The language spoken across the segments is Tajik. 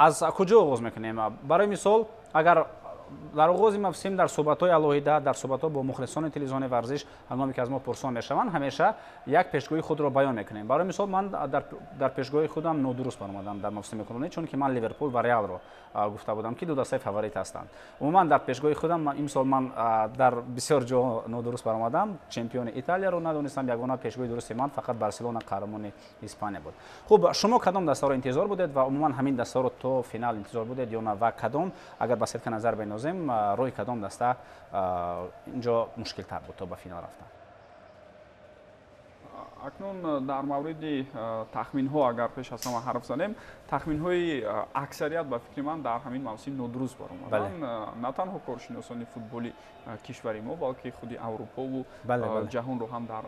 Аз куҷо оғоз мекунем? Барои мисол, агар дар оғози мавсим дар суҳбатҳои алоҳида, дар суҳбатҳо бо мухлисони телевизиони варзиш, ҳангоме ки аз мо пурсон мешаванд, ҳамеша як пешгӯии худро баён мекунем. Барои мисол, ман дар пешгӯии худам нодуруст баромадам дар мавсими кунунӣ, чунки ман Ливерпул ва Реалро гуфта будам, ки ду дастаи фаворит ҳастанд. Умуман, дар пешгӯии худам имсол ман дар бисёр ҷо нодуруст баромадам. Чемпиони Италияро надонистам. Ягона пешгӯии дурусти ман фақат Барселона қаҳрамони Испания буд. Хуб, шумо кадом дастаро интизор будед ва умуман ҳамин дастаро то финал интизор будед ё на? Ва кадом, агар ба сетка назар бинозем, роҳи кадом даста инҷо мушкилтар буд то ба финал рафтан? Акнун дар мавриди тахминҳо агар пеш аз ҳама ҳарф занем, тахминҳои аксарият, ба фикри ман, дар ҳамин мавсим нодуруст баромаданд. На танҳо коршиносони футболи кишвари мо, балки худи Аврупову ҷаҳонро ҳам дар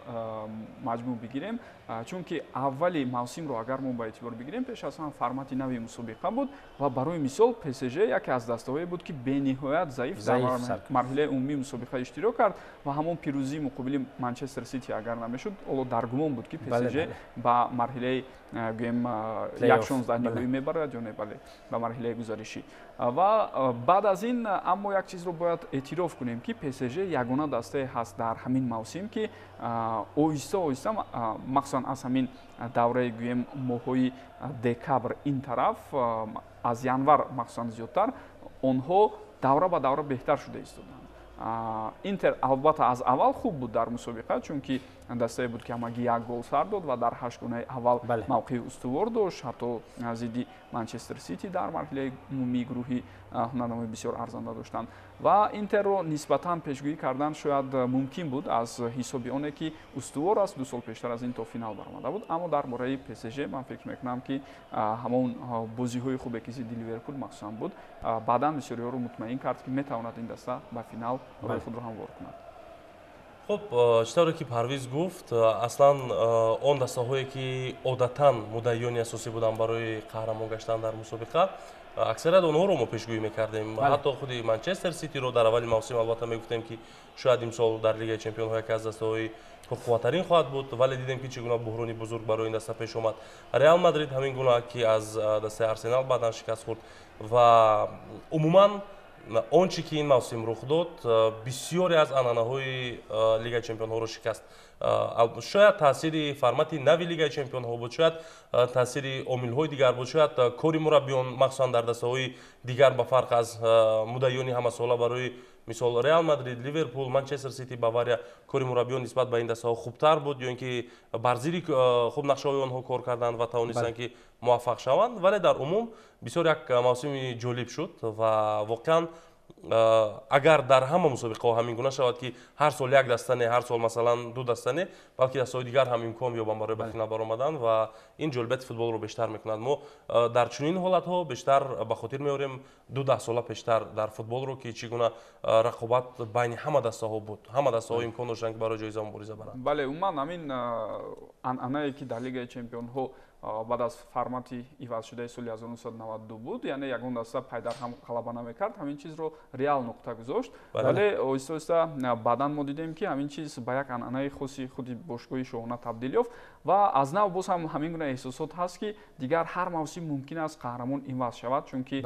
маҷмӯъ бигирем, чунки аввали мавсимро агар мо ба эътибор бигирем, пеш аз ҳама формати нави мусобиқа буд ва барои мисол ПСЖ яке аз дастаҳое буд, ки бениҳоят заиф дар марҳилаи умумии мусобиқа иштирок кард ва ҳамон пирӯзии муқобили Манчестер Сити агар намешуд, ҳоло дар гумон буд, ки ПСЖ ба марҳилаи, гӯем, як 16 ниҳоӣ мебарад ё не, бале, ба марҳилаи гузаришӣ. Ва баъд аз ин, аммо як чизро бояд эътироф кунем, ки ПСЖ ягона дастае ҳаст дар ҳамин мавсим, ки оҳиста оҳиста, махсусан аз ҳамин давраи, гӯем, моҳҳои декабр ин тараф, аз январ махсусан зиёдтар, онҳо давра ба давра беҳтар шуда истоданд. Интер албатта аз аввал хуб буд дар мусобиқа, чунки дастае буд, ки ҳамагӣ як гол сар дод ва дар ҳаштгонаи аввал мавқеи устувор дошт. Ҳатто зидди Манчестер Сити дар марҳилаи умумии гурӯҳӣ ҳунарнамои бисёр арзанда доштанд ва Интерро нисбатан пешгӯӣ кардан шояд мумкин буд аз ҳисоби оне, ки устувор аст, 2 сол пештар аз ин то финал баромада буд. Аммо дар бораи ПСЖ ман фикр мекунам, ки ҳамон бозиҳои хубе, ки зидди Ливерпул махсусан буд, баъдан бисёриҳоро мутмаин кард, ки метавонад ин даста ба финал роҳи худро ҳамвор кунад. Хуб, чӣ тавре ки Парвиз гуфт, аслан он дастаҳое, ки одатан муддаиёни асосӣ буданд барои қаҳрамон гаштан дар мусобиқа, аксарият онҳоро мо пешгӯӣ мекардем. Ҳатто худи Манчестер Ситиро дар аввали мавсим албатта мегуфтем, ки шояд имсол дар Лигаи чемпионҳо яке аз дастаҳои пурқувваттарин хоҳад буд, вале дидем, ки чӣ гуна буҳрони бузург барои ин даста пеш омад. Реал Мадрид ҳамин гуна, ки аз дастаи Арсенал баъдан шикаст хӯрд. Ва умуман он чӣ ки ин мавсим рух дод, бисёре аз анъанаҳои Лигаи чемпионҳоро шикаст. Шояд таъсири формати нави Лигаи чемпионҳо буд, шояд таъсири омилҳои дигар буд, шояд кори мураббиён, махсусан дар дастаҳои дигар, ба фарқ аз муддаиёни ҳамасола, барои мисол Реал Мадрид, Ливерпул, Манчестер Сити, Бавария, кори мураббиён нисбат ба ин дастаҳо хубтар буд ё ин ки бар зири хуб нақшаҳои онҳо кор карданд ва тавонистанд, ки муваффақ шаванд. Вале дар умум бисёр як мавсими ҷолиб шуд ва воқеан агар дар ҳама мусобиқаҳо ҳамин гуна шавад, ки ҳар сол як даста не, ҳар сол масалан ду даста не, балки дастаҳои дигар ҳам имкон ёбанд барои ба финал баромадан ва ин ҷолибияти футболро бештар мекунад. Мо дар чунин ҳолатҳо бештар ба хотир меорем ду даҳсола пештар дар футболро, ки чӣ гуна рақобат байни ҳама дастаҳо буд, ҳама дастаҳо имкон доштанд, ки барои ҷоиза мубориза баранд. Бале, умуман ҳамин анъанае, ки дар Лигаи чемпионҳо баъд аз формати ивазшудаи соли 1992 буд, яъне ягон даста пайдарҳам ғалаба намекард, ҳамин чизро Реал нуқта гузошт. Вале оҳиста оҳиста баъдан мо дидем, ки ҳамин чиз ба як анъанаи хоси худи бошгоҳи шоҳона табдил ёфт ва аз нав боз ҳам ҳамин гуна эҳсосот ҳаст, ки дигар ҳар мавсим мумкин аст қаҳрамон иваз шавад, чунки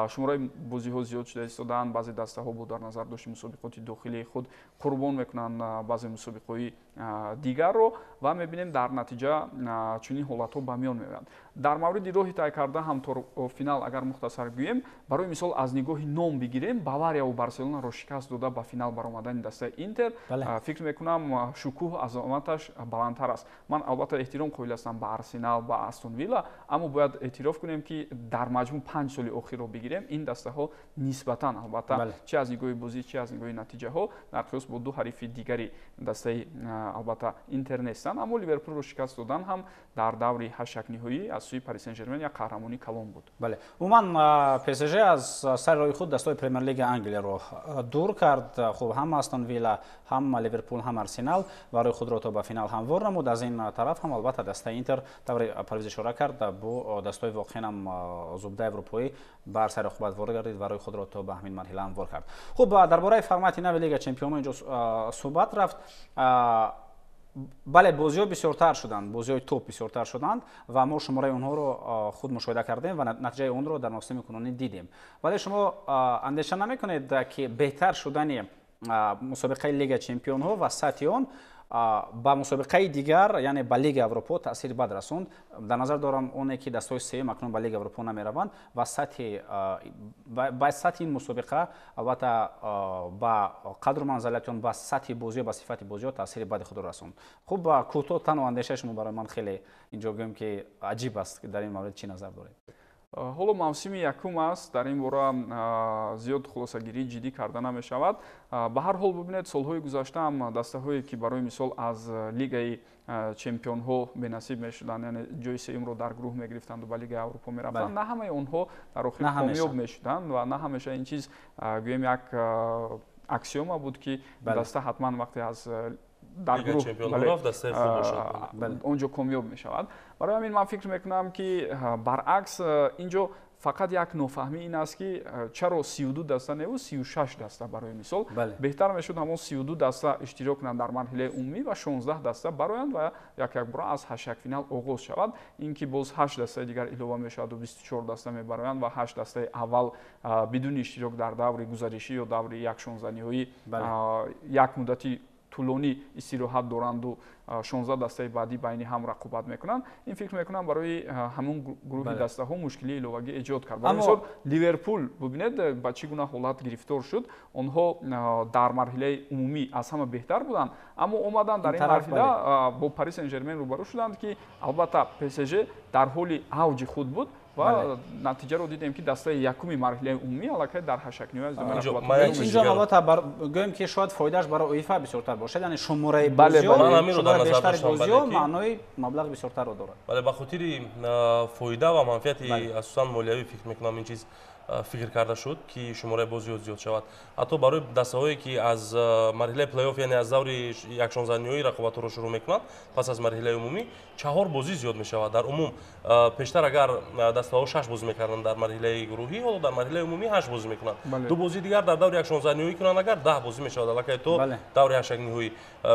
шумораи бозиҳо зиёд шуда истодаанд. Баъзе дастаҳо бо дар назар дошти мусобиқоти дохилии худ қурбон мекунанд баъзе мусобиқаҳои дигарро ва мебинем, дар натиҷа чунин ҳолатҳо ба миён меоянд. Дар мавриди роҳи тай карда ҳам то финал агар мухтасар гӯем, барои мисол, аз нигоҳи ном бигирем, Баварияву Барселонаро шикаст дода ба финал баромадани дастаи Интер, фикр мекунам, шукӯҳ азаматаш баландтар аст. Ман албатта эҳтиром қоил ҳастам ба Арсенал, ба Астон Вилла, аммо бояд эътироф кунем, ки дар маҷмӯъ 5 соли охирро бигирем, ин дастаҳо нисбатан албатта чи аз нигоҳи бозӣ, чи аз нигоҳи натиҷаҳо дар қиёс бо ду ҳарифи дигари дастаи албатта Интер нестанд. Аммо Ливерпулро шикаст додан ҳам дар даври ҳаштякниҳоӣ аз сӯи Пари Сен Жермен як қаҳрамонии калон буд. Бале, умуман ПСЖ аз сари роҳи худ дастаҳои Премер Лига Англияро дур кард. Хуб, ҳам Астон Вилла, ҳам Ливерпул, ҳам Арсенал барои худро то ба финал ҳамвор намуд. Аз ин тараф ҳам албатта дастаи Интер, тавре Парвиз ишора кард, бо дастаҳои воқеан ҳам зубдаи аврупоӣ бар сари рақобат ворид гардид ва роҳи худро то ба ҳамин марҳила ҳамвор кард. Хуб, дар бораи формати нави Лига чемпионо инҷо суҳбат рафт. Бале, бозиҳо бисёртар шуданд, бозиҳои топ бисёртар шуданд ва мо шумораи онҳоро худ мушоҳида кардем ва натиҷаи онро дар мавсими кунунӣ дидем. Вале шумо андеша намекунед, ки беҳтар шудани мусобиқаи Лига чемпионҳо ва сатҳи он ба мусобиқаи дигар, яъне ба Лигаи Аврупо таъсири бад расонд? Дар назар дорам оне, ки дастаҳои сеюм акнун ба Лигаи Аврупо намераванд ва ба сатҳи ин мусобиқа, албатта, ба қадру манзалати он, ба сатҳи бозиҳо, ба сифати бозиҳо таъсири бади худро расонд. Хуб, кӯтоҳ танҳо андешаи шумо барои ман хеле инҷо гӯем, ки аҷиб аст, дар ин маврид чӣ назар доред? Ҳоло мавсими якум аст, дар ин бора зиёд хулосагирии ҷиддӣ карда намешавад. Ба ҳар ҳол, бибинед, солҳои гузашта ҳам дастаҳое, ки барои мисол аз Лигаи чемпионҳо бенасиб мешуданд, яъне ҷои сеюмро дар гурӯҳ мегирифтанду ба Лигаи Аврупо мерафтанд, на ҳамаи онҳо дар охир комёб мешуданд ва на ҳамеша ин чиз, гӯем, як аксиома буд, ки даста ҳатман вақте аз дар гурӯҳ он ҷо комёб мешавад. Барои ҳамин ман фикр мекунам, ки баръакс, ин ҷо фақат як нофаҳмӣ ин аст, ки чаро 32 даста неву 36 даста? Барои мисол, беҳтар мешуд ҳамон 32 даста иштирок кунанд дар марҳилаи умумӣ ва 16 даста бароянд ва як якбора аз ҳаштякфинал оғоз шавад. Ин ки боз ҳашт дастаи дигар илова мешаваду 24 даста мебароянд ва ҳашт дастаи аввал бидуни иштирок дар даври гузаришӣ ё даври якшонзданиҳоӣ як муддати тӯлонӣ истироҳат доранду 16 дастаи баъдӣ байни ҳам рақобат мекунанд, ин, фикр мекунам, барои ҳамон гурӯҳи дастаҳо мушкилии иловагӣ эҷод кард. Барои мисол, Ливерпул, бубинед, ба чӣ гуна ҳолат гирифтор шуд. Онҳо дар марҳилаи умумӣ аз ҳама беҳтар буданд, аммо омаданд, дар ин марҳила бо Пари Сен Жермен рӯбарӯ шуданд, ки албатта ПСЖ дар ҳоли авҷи худ буд, ва натиҷаро дидем, ки дастаи якуми марҳилаи умумӣ аллакай дар ҳаштякниҳоя аз Инҷо албатта гӯем, ки шояд фоидааш барои УЕФА бисёртар бошад, яъне шумораи бозиҳо, шумораи бештари бозиҳо маънои маблағи бисёртарро дорад. Бале, ба хотири фоида ва манфиати асосан молиявӣ, фикр мекунам, ин чиз фикр карда шуд, ки шумораи бозиҳо зиёд шавад. Ҳатто барои дастаҳое, ки аз марҳилаи плейоф, яъне аз даври якшонзданиҳои рақобатҳоро шурӯъ мекунанд пас аз марҳилаи умумӣ, чаҳор бозӣ зиёд мешавад дар умум. Пештар агар дастаҳо шаш бозӣ мекарданд дар марҳилаи гурӯҳӣ, ҳоло дар марҳилаи умумӣ ҳашт бозӣ мекунанд. Ду бозии дигар дар даври якшонзданиҳоӣ кунанд агар, 10 бозӣ мешавад аллакай то даври ҳаштякниҳоӣ.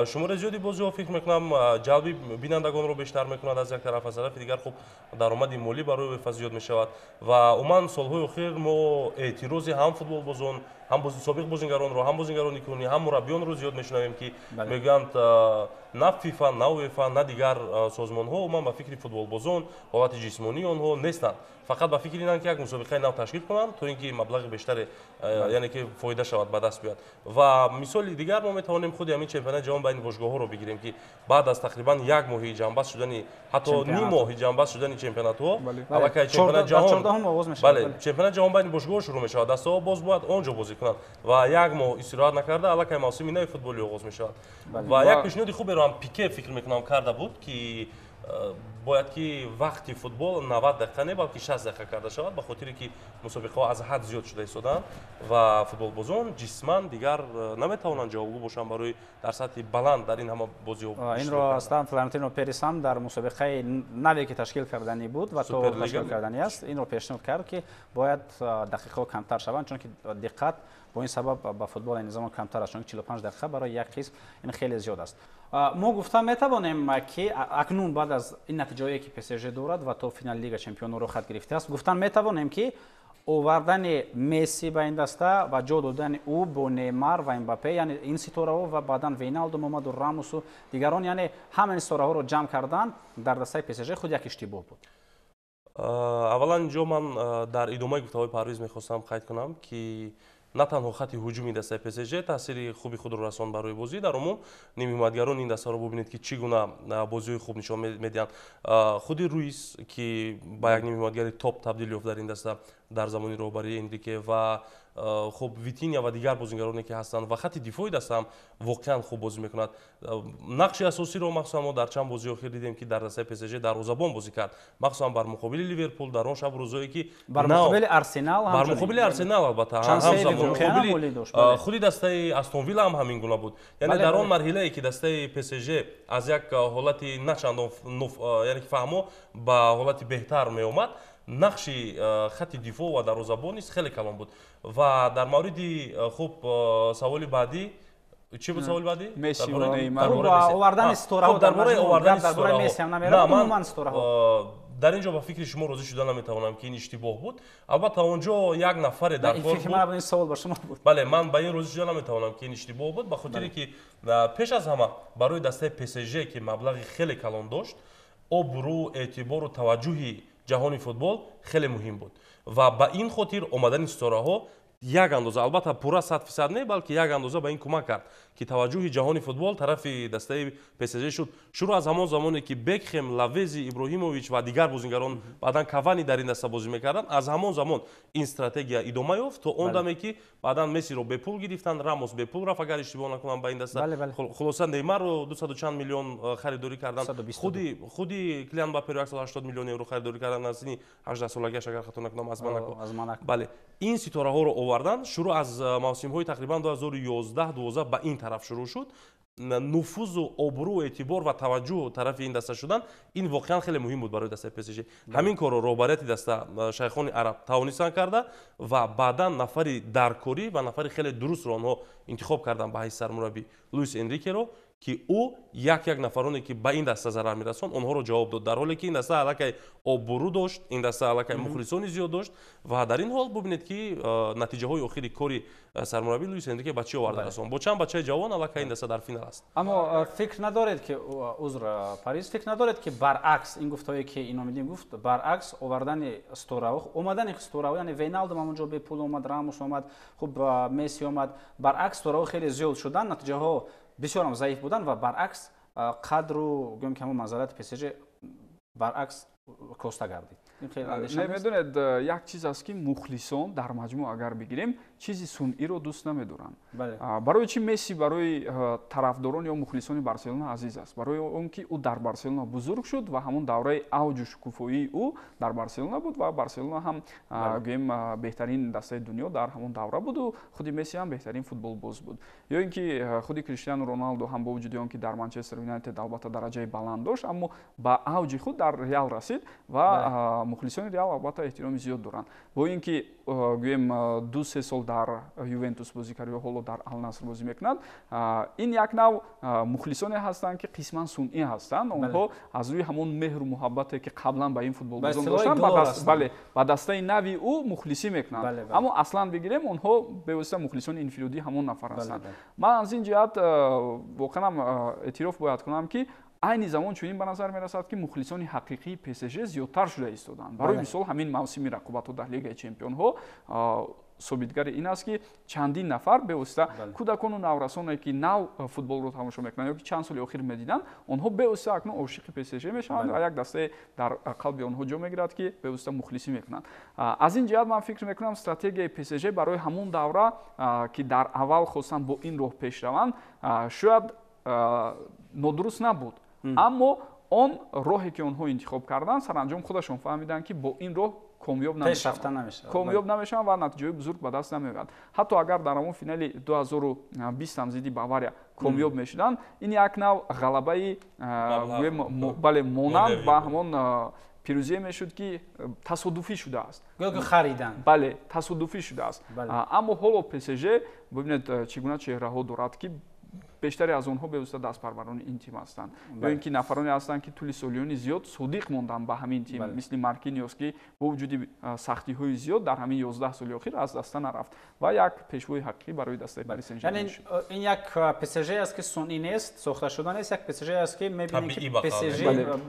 Шумораи зиёди бозиҳо, фикр мекунам, ҷалби бинандагонро бештар мекунад аз як тараф, аз тарафи дигар, хуб, даромади молӣ барои УЕФА зиёд мешавад. Ва умуман, солҳои охир мо эътирози ҳам футболбозон, ҳам собиқ бозингаронро, ҳам бозингарони кунунӣ, ҳам мураббиёнро зиёд мешунавем, ки мегӯянд, на ФИФА, на УЕФА, на дигар созмонҳо умуман ба фикри футболбозон, ҳолати ҷисмонии онҳо нестанд. Фақат ба фикри инанд, ки як мусобиқаи нав ташкил кунанд, то ин ки маблағи бештаре, яъне ки фоида шавад, ба даст биёяд. Ва мисоли дигар мо метавонем худи ҳамин чемпионати ҷаҳон байни бошгоҳҳоро бигирем, ки баъд аз тақрибан як моҳи ҷамъбаст шудани, ҳатто ним моҳи ҷамъбаст шудани чемпионатҳо, аллакай чемпионати ҷаҳон, бале, чемпионати ҷаҳон байни бошгоҳҳо шурӯъ мешавад. Дастаҳо боз бояд он ҷо бозӣ кунанд ва як моҳ истироҳат накарда аллакай мавсими нави футболӣ оғоз мешавад. Ва як пешниҳоди хуберо ҳам Пике, фикр мекунам, карда буд, ки бояд ки вақти футбол 90 дақиқа не, балки 60 дақиқа карда шавад, ба хотире ки мусобиқаҳо аз ҳад зиёд шуда истодаанд ва футболбозон ҷисман дигар наметавонанд ҷавобгӯ бошанд барои дар сатҳи баланд дар ин ҳама бозиҳо. Инро аслан Флорентино Перес ҳам дар мусобиқаи наве, ки ташкил карданӣ буд ва то ташкил карданӣ аст, инро пешниҳод кард, ки бояд дақиқаҳо камтар шаванд, чунки диққат бо ин сабаб ба футбол айни замон камтар аст, чунки 45 дақиқа барои як қисм ин хеле зиёд аст. Мо гуфта метавонем, ки акнун, баъд аз ин натиҷаое, ки ПСЖ дорад ва то финали Лига чемпионҳоро хат гирифтааст, гуфтан метавонем, ки овардани Месси ба ин даста ва ҷо додани ӯ бо Неймар ва Мбаппе, яъне ин ситораҳо, ва баъдан Вейналдум омаду Рамусу дигарон, яъне ҳама ин ситораҳоро ҷамъ кардан дар дастаи ПСЖ худ як иштибоҳ буд? Аввалан, инҷо ман дар идомаи гуфтаҳои Парвиз мехостам қайд кунам, ки на танҳо хати ҳуҷуми дастаи ПСЖ таъсири хуби худро расонд барои бозӣ. Дар умум, нимҳимоятгарони ин дастаро бубинед, ки чӣ гуна бозиҳои хуб нишон медиҳанд. Худи Руис, ки ба як нимҳимоятгари топ табдил ёфт дар ин даста дар замони роҳбарии Энрике, ва хуб, Витиня ва дигар бозингароне, ки ҳастанд, ва хати дифои даста ҳам воқеан хуб бозӣ мекунад. Нақши асосиро махсусан мо дар чанд бозии охир дидем, ки дар дастаи ПСЖ дарвозабон бозӣ кард, махсусан бар муқобили Ливерпул дар он шабу рӯзое, ки бар муқобили Арсенал. Бар муқобили Арсенал, албатта, ҳамзамон худи дастаи Астон Вилла ҳам ҳамин гуна буд. Яъне дар он марҳилае, ки дастаи ПСЖ аз як ҳолати на чандон, яъне ки фаҳмо, ба ҳолати беҳтар меомад, нақши хати дифоъ ва дарвозабон низ хеле калон буд. Ва дар мавриди, хуб, саволи баъдӣ Чӣ буд саволи баъдӣ? Месси ва Неймар. Овардани ситораҳо, дар бораи овардани ситораҳо. Месси ҳам намеравад, умуман ситораҳо. Дар ин ҷо ба фикри шумо розӣ шуда наметавонам, ки ин иштибоҳ буд. Албатта, он ҷо як нафаре дар кор буд. Ин савол ба шумо буд. Бале, ман ба ин розӣ шуда наметавонам, ки ин иштибоҳ буд, ба хотире ки пеш аз ҳама барои дастаи ПСЖ, ки маблағи хеле калон дошт, обрӯ, эътибору таваҷҷӯҳи ҷаҳони футбол хеле муҳим буд. Ва ба ин хотир омадани ситораҳо як андоза, албатта пурра 100% не, балки як андоза ба ин кӯмак кард, ки таваҷҷӯҳи ҷаҳони футбол тарафи дастаи ПСЖ шуд. Шурӯъ аз ҳамон замоне ки Бекхем, Лавези, Иброҳимович ва дигар бозингарон, баъдан Кавани дар ин даста бозӣ мекарданд, аз ҳамон замон ин стратегия идома ёфт то он даме ки баъдан Мессиро бепул гирифтанд, Рамос бепул рафт, агар иштибоҳ накунам, ба ин даста. Хулоса, Неймарро 200 чанд миллион харидорӣ карданд, худи Килиан Мбапперо 180 миллион евро харидорӣ карданд аз синни 18 солагиаш, агар хато накунам, аз Монако. Бале, ин ситораҳоро овардан шурӯъ аз мавсимҳои тақрибан 2011-12 ба ин тараф шурӯъ шуд. Нуфузу, обрӯ, эътибор ва таваҷҷӯҳ тарафи ин даста шудан, ин воқеан хеле муҳим буд барои дастаи ПСЖ. Ҳамин корро роҳбарияти даста, шайхони араб тавонистанд карда ва баъдан нафари даркорӣ ва нафари хеле дурустро онҳо интихоб карданд ба ҳайси сармураббӣ, Луис Энрикеро, ки ӯ як нафароне ки ба ин даста зарар мерасонд, онҳоро ҷавоб дод, дар ҳоле ки ин даста аллакай оббурӯ дошт, ин даста аллакай мухлисони зиёд дошт. Ва дар ин ҳол бубинед, ки натиҷаҳои охири кори сармураббӣ Луис Энрике ба чӣ оварда расонд. Бо чанд бачаи ҷавон аллакай ин даста дар финал аст. Аммо фикр надоред ки, узр, Париз, фикр надоред ки баръакс ин гуфтҳое ки Иномиддин гуфт, баръакс овардани ситораҳо, омадани ситораҳо, яъне Вейналдум ҳамонҷо бепул омад, Рамос омад, хуб, Месси омад, баръакс ситораҳо хеле зиёд шуданд, натиҷаҳо бисёрам заиф буданд ва баръакс қадру, гӯем ки, ҳамон манзалати ПСЖ баръакс коста гардид? Не, медонед, як чиз аст, ки мухлисон дар маҷмӯъ агар бигирем, чизи сунъиро дӯст намедоранд. Барои чӣ Месси барои тарафдорон ё мухлисони Барселона азиз аст? Барои он ки ӯ дар Барселона бузург шуд ва ҳамон давраи авҷу шукуфоии ӯ дар Барселона буд ва Барселона ҳам, гӯем, беҳтарин дастаи дунё дар ҳамон давра буду худи Месси ҳам беҳтарин футболбоз буд. Ё ин ки худи Криштиану Роналду ҳам, бо вуҷуди он ки дар Манчестер Юнайтед албатта дараҷаи баланд дошт, аммо ба авҷи худ дар Реал расид ва мухлисони Реал албатта эҳтироми зиёд доранд. Бо ин ки, гӯем, 2-3 сол дар Ювентус бозӣ кард ё ҳоло дар Алнаср бозӣ мекунад, ин як нав мухлисоне ҳастанд, ки қисман сунъӣ ҳастанд. Онҳо аз рӯи ҳамон меҳру муҳаббате, ки қаблан ба ин футболбозон доштанд, бале, ба дастаи нави ӯ мухлисӣ мекунанд, аммо аслан бигирем, онҳо бевосита мухлисони инфиродии ҳамон нафар ҳастанд. Ман аз ин ҷиҳат воқеан эътироф бояд кунам, ки айни замон чунин ба назар мерасад, ки мухлисони ҳақиқии ПСЖ зиёдтар шуда истоданд. Барои мисол, ҳамин мавсими рақобатҳо дар Лигаи чемпионҳо собитгари ин аст, ки чандин нафар бевосита кӯдакону наврасоне, ки нав футболро тамошо мекунанд ё ки чанд соли охир медиданд, онҳо бевосита акнун ошиқи ПСЖ мешаванд ва як дастае дар қалби онҳо ҷо мегирад, ки бевосита мухлисӣ мекунанд. Аз ин ҷиҳат ман фикр мекунам, стратегияи ПСЖ барои ҳамон давра, ки дар аввал хостанд бо ин роҳ пеш раванд, шояд нодуруст набуд, аммо он роҳе, ки онҳо интихоб карданд, саранҷом худашон фаҳмиданд, ки бо ин роҳ комёб намешаванд ва натиҷаҳои бузург ба даст намеояд. Ҳатто агар дар ҳамон финали 2020 ҳам зидди Бавария комёб мешуданд, ин як нав ғалабаи, бале, монанд ба ҳамон пирӯзие мешуд, ки тасодуфӣ шудааст. Гӯё ки хариданд. Бале, тасодуфӣ шудааст. Аммо ҳоло ПСЖ, бибинед, чӣ гуна чеҳраҳо дорад, ки бештаре аз онҳо бевосита дастпарварони ин тим ҳастанд ё ин ки нафароне ҳастанд, ки тӯли солиёни зиёд содиқ монданд ба ҳамин тим, мисли Маркиниос, ки бо вуҷуди сахтиҳои зиёд дар ҳамин 11 соли охир аз даста нарафт ва як пешвои ҳақиқӣ барои дастаи Пари Сен-Жермен шуд. Ин як ПСЖ аст, ки сунъӣ нест, сохта шуда нест, як ПСЖ аст, ки мебинем, ки ПСЖ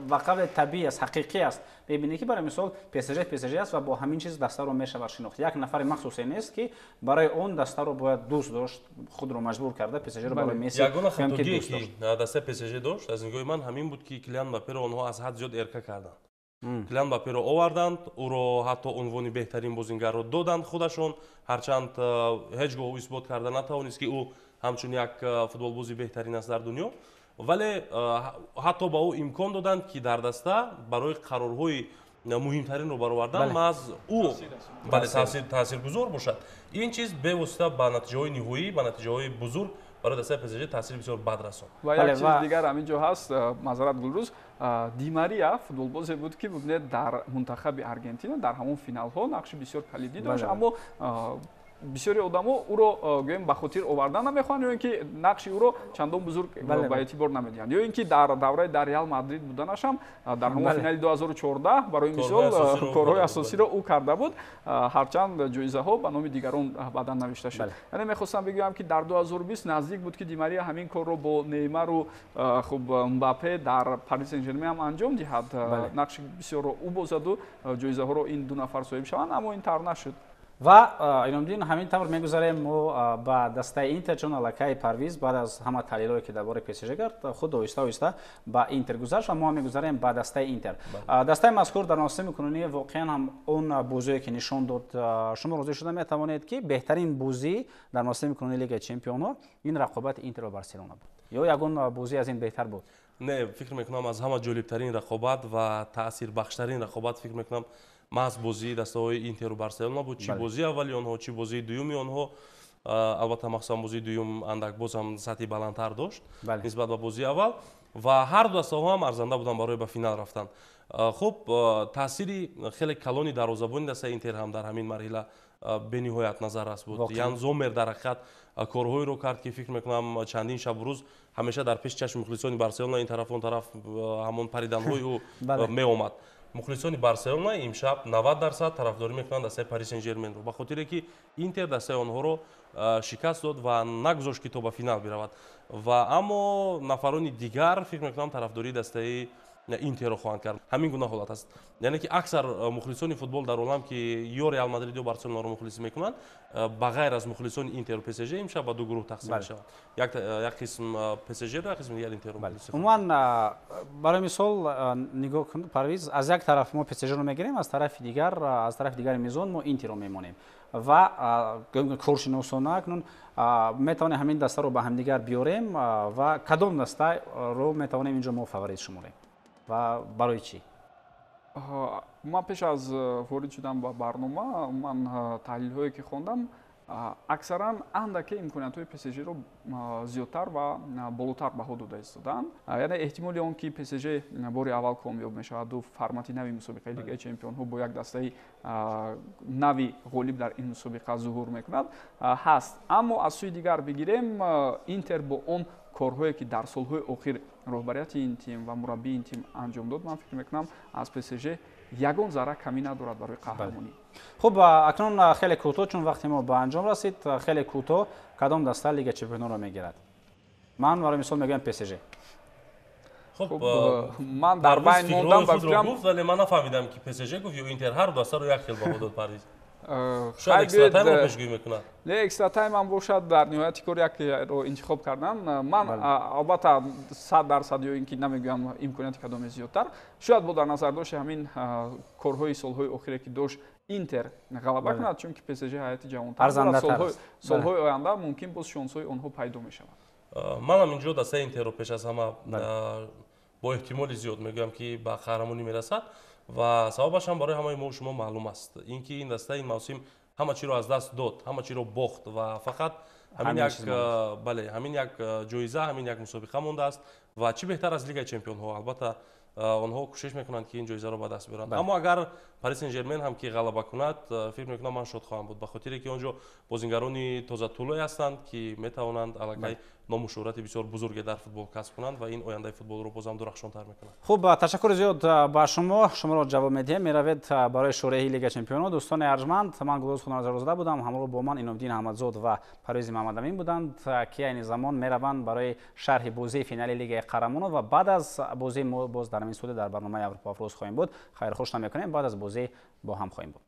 ба қавли табиӣ аст, ҳақиқӣ аст. Мебинем, ки барои мисол ПСЖ ПСЖ аст ва бо ҳамин чиз дастаро мешавад шинохт. Як нафари махсусе нест, ки барои он дастаро бояд дӯст дошт, худро маҷбур карда ПСЖро барои Месси. Ягона хатогие, ки дастаи ПСЖ дошт, аз нигоҳи ман, ҳамин буд, ки Килиан Мбапперо онҳо аз ҳад зиёд эрка карданд. Килиан Мбапперо оварданд, ӯро ҳатто унвони беҳтарин бозингарро доданд худашон, ҳарчанд ҳеҷ гоҳ ӯ исбот карда натавонист, ки ӯ ҳамчун як футболбози беҳтарин аст дар дунё, вале ҳатто ба ӯ имкон доданд, ки дар даста барои қарорҳои муҳимтаринро баровардан маҳз ӯ, бале, таъсиргузор бошад. Ин чиз бевосита ба натиҷаҳои ниҳоӣ, ба натиҷаҳои бузург барои дастаи ПСЖ таъсири бисёр бад расонд. Ва як чиз дигар ҳамин ҷо ҳаст, маъзарат, Гулрӯз. Димария футболбозе буд, ки бибинед, дар мунтахаби Аргентина дар ҳамон финалҳо нақши бисёр калидӣ дошт, аммо Бисёри одамо ӯро гӯем ба хотир овардан намехоҳанд, ё ин ки нақши ӯро чандон бузург ба эътибор намедиҳанд, ё ин ки дар давраи дар Реал Мадрид буданаш ҳам дар ҳамон финали 2014 барои мисол корҳои асосиро ӯ карда буд, ҳарчанд ҷоизаҳо ба номи дигарон баъдан навишта шуд. Яъне мехостам бигӯям, ки дар 2020 наздик буд, ки Ди Мария ҳамин корро бо Неймару хуб Мбаппе дар Пари Сен-Жермен ҳам анҷом диҳад, нақши бисёрро ӯ бозаду ҷоизаҳоро ин ду нафар соҳиб шаванд, аммо ин тавр нашуд. Ва Иномиддин, ҳамин тавр мегузарем мо ба дастаи Интер, чун аллакай Парвиз баъд аз ҳама таҳлилҳое, ки дар бораи ПСЖ кард, худ оҳиста оҳиста ба Интер гузашт ва мо ҳам мегузарем ба дастаи Интер. Дастаи мазкур дар мавсими кунунӣ воқеан ҳам он бозие, ки нишон дод, шумо розӣ шуда метавонед, ки беҳтарин бозӣ дар мавсими кунунии Лигаи Чемпионҳо ин рақобати Интер ва Барселона буд ё ягон бозӣ аз ин беҳтар буд? Не, фикр мекунам, аз ҳама ҷолибтарин рақобат ва таъсирбахштарин рақобат, фикр мекунам, маҳз бозии дастаҳои Интеру Барселона буд. Чӣ бозии аввали онҳо, чӣ бозии дуюми онҳо. Албатта, махсусан бозии дуюм андак боз ҳам сатҳи баландтар дошт нисбат ба бозии аввал, ва ҳар ду дастаҳо ҳам арзанда буданд барои ба финал рафтан. Хуб, таъсири хеле калони дарвозабони дастаи Интер ҳам дар ҳамин марҳила бениҳоят назаррас буд. Ян Зомер дар ҳақиқат корҳоеро кард, ки фикр мекунам, чандин шабу рӯз ҳамеша дар пеши чашми мухлисони Барселона ин тараф, он тараф ҳамон париданҳои ӯ меомад. Мухлисони Барселона имшаб 90% тарафдорӣ мекунанд дастаи Пари Сен Жерменро, ба хотире ки Интер дастаи онҳоро шикаст дод ва нагузошт, ки то ба финал биравад. Ва аммо нафарони дигар, фикр мекунам, тарафдории дастаи Интерро хоҳанд кард. Ҳамин гуна ҳолат аст, яъне ки аксар мухлисони футбол дар олам, ки ё Реал Мадрид, ё Барселонаро мухлисӣ мекунанд, ба ғайр аз мухлисони Интеру ПСЖ, имшаб ба ду гурӯҳ тақсим мешаванд: як қисм ПСЖро, як қисми дигар Интерро. Умуман, барои мисол, нигоҳ кун, Парвиз, аз як тараф мо ПСЖро мегирем, аз тарафи дигар, аз тарафи дигари мизон мо Интерро мемонем ва коршиносона акнун метавонем ҳамин дастаро ба ҳамдигар биёрем ва кадом дастаро метавонем инҷо мо фаворит шуморем ва барои чӣ? Ман пеш аз ворид шудан ба барнома, ман таҳлилҳое, ки хондам, аксаран андаке имкониятҳои ПСЖро зиёдтар ва болотар баҳо дода истоданд. Яъне эҳтимоли он, ки ПСЖ бори аввал комёб мешаваду формати нави мусобиқаи Лигаи Чемпионҳо бо як дастаи нави ғолиб дар ин мусобиқа зуҳур мекунад, ҳаст. Аммо аз сӯи дигар бигирем, Интер бо он корҳое, ки дар солҳои охир роҳбарияти ин тим ва мураббии ин тим анҷом дод, ман фикр мекунам, аз ПСЖ ягон зарра камӣ надорад барои қаҳрамонӣ. Хуб, акнун хеле кӯтоҳ, чун вақти мо ба анҷом расид, хеле кӯтоҳ, кадом даста Лига Чемпиононро мегирад? Ман барои мисол мегӯям ПСЖ. Хуб, ман дар байн мондам ба фикрам, вале ман нафаҳмидам, ки ПСЖ гуфт ё Интер. Ҳар ду дастаро як хел баҳо дод Парвиз. Шояд экстра таймро пешгӯӣ мекунад. Не, экстра тайм ҳам бошад, дар ниҳояти кор якро интихоб кардан. Ман албатта 100% ё ин ки намегӯям имконияти кадоме зиёдтар. Шояд бо дар назардошти ҳамин корҳои солҳои охире, ки дошт, Интер ғалаба кунад, чунки ПСЖ ҳайати ҷавонтар, солҳои оянда мумкин боз шонсҳои онҳо пайдо мешавад. Манам инҷо дастаи Интерро пеш аз ҳама бо эҳтимоли зиёд мегӯям, ки ба қаҳрамонӣ мерасад, ва сабабаш ҳам барои ҳамаи мо шумо маълум аст: ин ки ин даста ин мавсим ҳама чиро аз даст дод, ҳама чиро бохт ва фақат ҳамин як, бале, ҳамин як ҷоиза, ҳамин як мусобиқа мондааст. Ва чӣ беҳтар аз Лигаи Чемпионҳо? Албатта, онҳо кӯшиш мекунанд, ки ин ҷоизаро ба даст биёранд. Аммо агар Пари Сен Жермен ҳам ки ғалаба кунад, фикр мекунам, ман шод хоҳам буд, ба хотире ки он ҷо бозингарони тозатулӯе ҳастанд, ки метавонанд аллакай ному шӯҳрати бисёр бузурге дар футбол касб кунанд ва ин ояндаи футболро бозам дурахшонтар мекунад. Хуб, ташаккури зиёд ба шумо. Шуморо ҷавоб медиҳем, меравед барои шӯраи Лига Чемпионо. Дӯстони арҷманд, ман Гулоз Хуназарзода будам, ҳамроҳ бо ман Иномиддин Аҳмадзод ва Парвизи Маҳмадамин буданд, ки айни замон мераванд барои шарҳи бозии финали Лигаи Қаҳрамонон, ва баъд аз бозӣ мо боз дар ҳамин студия дар барномаи Аврупо Афрӯз хоҳем буд. Хайрхуш намекунем, баъд аз бозӣ бо ҳам хоҳем буд.